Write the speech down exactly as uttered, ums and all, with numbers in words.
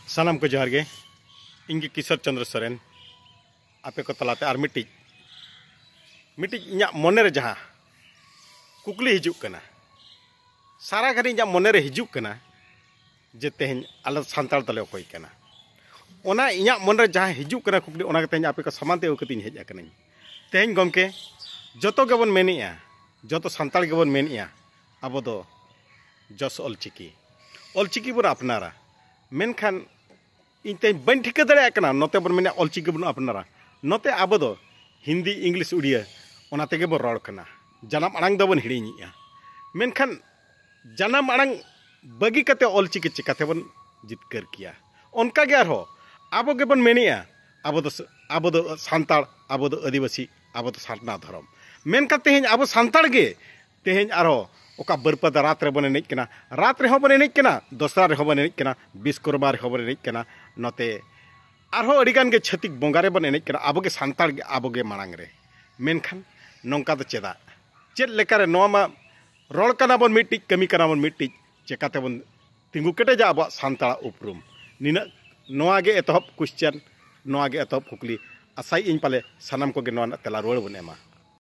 ᱥᱟᱱᱟᱢ ᱠᱚ ᱡᱚᱦᱟᱨ ᱜᱮ᱾ ᱤᱧ ᱜᱮ ᱠᱤᱥᱳᱨ ᱪᱚᱸᱫᱽᱨᱚ ᱥᱚᱨᱮᱱ, ᱟᱯᱮ ᱠᱚ ᱛᱟᱞᱟᱛᱮ ᱟᱨ ᱢᱤᱫᱴᱤᱡ, ᱢᱤᱫᱴᱤᱡ ᱤᱧᱟᱹᱜ ᱢᱚᱱᱮ ᱨᱮ ᱡᱟᱦᱟᱸ ᱠᱩᱠᱞᱤ ᱦᱤᱡᱩᱜ ᱠᱟᱱᱟ, ᱥᱟᱨᱟ ᱜᱷᱟᱹᱲᱤ ᱤᱧᱟᱹᱜ ᱢᱚᱱᱮ ᱨᱮ ᱦᱤᱡᱩᱜ ᱠᱟᱱᱟ ᱡᱮ ᱛᱮᱦᱮᱧ ᱟᱞᱮ ᱥᱟᱱᱛᱟᱲ ᱫᱚᱞᱮ ᱚᱠᱚᱭ ᱠᱟᱱᱟ? ᱚᱱᱟ ᱤᱧᱟᱹᱜ ᱢᱚᱱᱮ ᱨᱮ ᱡᱟᱦᱟᱸ ᱦᱤᱡᱩᱜ ᱠᱟᱱᱟ ᱠᱩᱠᱞᱤ, ᱚᱱᱟ ᱜᱮ ᱛᱮᱦᱮᱧ ᱟᱯᱮ ᱠᱚ ᱥᱟᱢᱟᱝ ᱛᱮ ᱟᱹᱜᱩ ᱠᱟᱛᱮ ᱤᱧ ᱦᱮᱡ ᱟᱠᱟᱱᱟᱹᱧ᱾ ᱛᱮᱦᱮᱧ ᱜᱚᱢᱠᱮ, ᱡᱚᱛᱚ ᱜᱮᱵᱚᱱ ᱢᱮᱱᱮᱜᱼᱟ, ᱡᱚᱛᱚ ᱥᱟᱱᱛᱟᱲ ᱜᱮᱵᱚᱱ ᱢᱮᱱᱮᱜᱼᱟ, ᱟᱵᱚ ᱫᱚ ᱡᱚᱥ ᱚᱞᱪᱤᱠᱤ, ᱚᱞᱪᱤᱠᱤ ᱵᱚᱱ ᱟᱯᱱᱟᱨᱟ᱾ ᱢᱮᱱᱠᱷᱟᱱ ᱤᱧ ᱛᱮᱦᱮᱧ ᱵᱟᱹᱧ ᱴᱷᱤᱠᱟᱹ ᱫᱟᱲᱮᱭᱟᱜ ᱠᱟᱱᱟ, ᱱᱚᱛᱮ ᱵᱚᱱ ᱢᱮᱱᱟ ᱚᱞᱪᱤᱠᱤ ᱵᱚᱱ ᱟᱯᱱᱟᱨᱟ, ᱱᱚᱛᱮ ᱟᱵᱚ ᱫᱚ ᱦᱤᱱᱫᱤ, ᱤᱝᱞᱤᱥ, ᱩᱲᱤᱭᱟᱹ, ᱚᱱᱟ ᱛᱮᱜᱮ ᱵᱚᱱ ᱨᱚᱲ ᱠᱟᱱᱟ, ᱡᱟᱱᱟᱢ ᱟᱲᱟᱝ ᱫᱚᱵᱚᱱ ᱦᱤᱲᱤᱧᱮᱜᱼᱟ᱾ ᱢᱮᱱᱠᱷᱟᱱ ᱡᱟᱱᱟᱢ ᱟᱲᱟᱝ ᱵᱟᱹᱜᱤ ᱠᱟᱛᱮ ᱚᱞᱪᱤᱠᱤ ᱪᱤᱠᱟᱹ ᱛᱮᱵᱚᱱ ᱡᱤᱛᱠᱟᱹᱨ ᱠᱮᱭᱟ? ᱚᱱᱠᱟ ᱜᱮ ᱟᱨᱦᱚᱸ ᱟᱵᱚ ᱜᱮᱵᱚᱱ ᱢᱮᱱᱮᱜᱼᱟ, ᱟᱵᱚ ᱫᱚ, ᱟᱵᱚ ᱫᱚ ᱥᱟᱱᱛᱟᱲ, ᱟᱵᱚ ᱫᱚ ᱟᱹᱫᱤᱵᱟᱹᱥᱤ, ᱟᱵᱚ ᱫᱚ ᱥᱟᱨᱱᱟ ᱫᱷᱚᱨᱚᱢ᱾ ᱢᱮᱱᱠᱷᱟᱱ ᱛᱮᱦᱮᱧ ᱟᱵᱚ ᱥᱟᱱᱛᱟᱲ ᱜᱮ ᱛᱮᱦᱮᱧ ᱟᱨᱦᱚᱸ ᱚᱠᱟ ᱵᱟᱹᱨᱯᱟᱫᱟ ᱨᱟᱛ ᱨᱮᱵᱚᱱ ᱮᱱᱮᱡ ᱠᱟᱱᱟ, ᱨᱟᱛ ᱨᱮᱦᱚᱸ ᱵᱚᱱ ᱮᱱᱮᱡ ᱠᱟᱱᱟ, ᱫᱚᱥᱨᱟ ᱨᱮᱦᱚᱸ ᱵᱚᱱ ᱮᱱᱮᱡ ᱠᱟᱱᱟ, ᱵᱤᱥᱠᱚᱨᱢᱟ ᱨᱮᱦᱚᱸ ᱵᱚᱱ ᱮᱱᱮᱡ ᱠᱟᱱᱟ, ᱱᱚᱛᱮ ᱟᱨᱦᱚᱸ ᱟᱹᱰᱤᱜᱟᱱ ᱜᱮ ᱪᱷᱟᱹᱛᱤᱠ ᱵᱚᱸᱜᱟ ᱨᱮᱵᱚᱱ ᱮᱱᱮᱡ ᱠᱟᱱᱟ, ᱟᱵᱚ ᱜᱮ ᱥᱟᱱᱛᱟᱲ ᱜᱮ ᱟᱵᱚ ᱜᱮ ᱢᱟᱲᱟᱝ ᱨᱮ᱾ ᱢᱮᱱᱠᱷᱟᱱ ᱱᱚᱝᱠᱟ ᱫᱚ ᱪᱮᱫᱟᱜ? ᱪᱮᱫ ᱞᱮᱠᱟᱨᱮ? ᱱᱚᱣᱟ ᱢᱟ ᱨᱚᱲ ᱠᱟᱱᱟ ᱵᱚᱱ ᱢᱤᱫᱴᱤᱡ, ᱠᱟᱹᱢᱤ ᱠᱟᱱᱟ ᱵᱚᱱ ᱢᱤᱫᱴᱤᱡ, ᱪᱮᱠᱟᱛᱮᱵᱚᱱ ᱛᱤᱸᱜᱩ ᱠᱮᱴᱮᱡᱟ ᱟᱵᱚᱣᱟᱜ ᱥᱟᱱᱛᱟᱲᱟᱜ ᱩᱯᱨᱩᱢ? ᱱᱤᱱᱟᱹᱜ, ᱱᱚᱣᱟ ᱜᱮ ᱮᱛᱚᱦᱚᱵ ᱠᱩᱥᱪᱮᱱ, ᱱᱚᱣᱟ ᱜᱮ ᱮᱛᱚᱦᱚᱵ ᱠᱩᱠᱞᱤ᱾ ᱟᱥᱟᱭᱮᱫ ᱟᱹᱧ ᱯᱟᱞᱮ ᱥᱟᱱᱟᱢ ᱠᱚᱜᱮ ᱱᱚᱣᱟ ᱨᱮᱱᱟᱜ ᱛᱮᱞᱟ ᱨᱩᱣᱟᱹᱲ ᱵᱚᱱ ᱮᱢᱟ᱾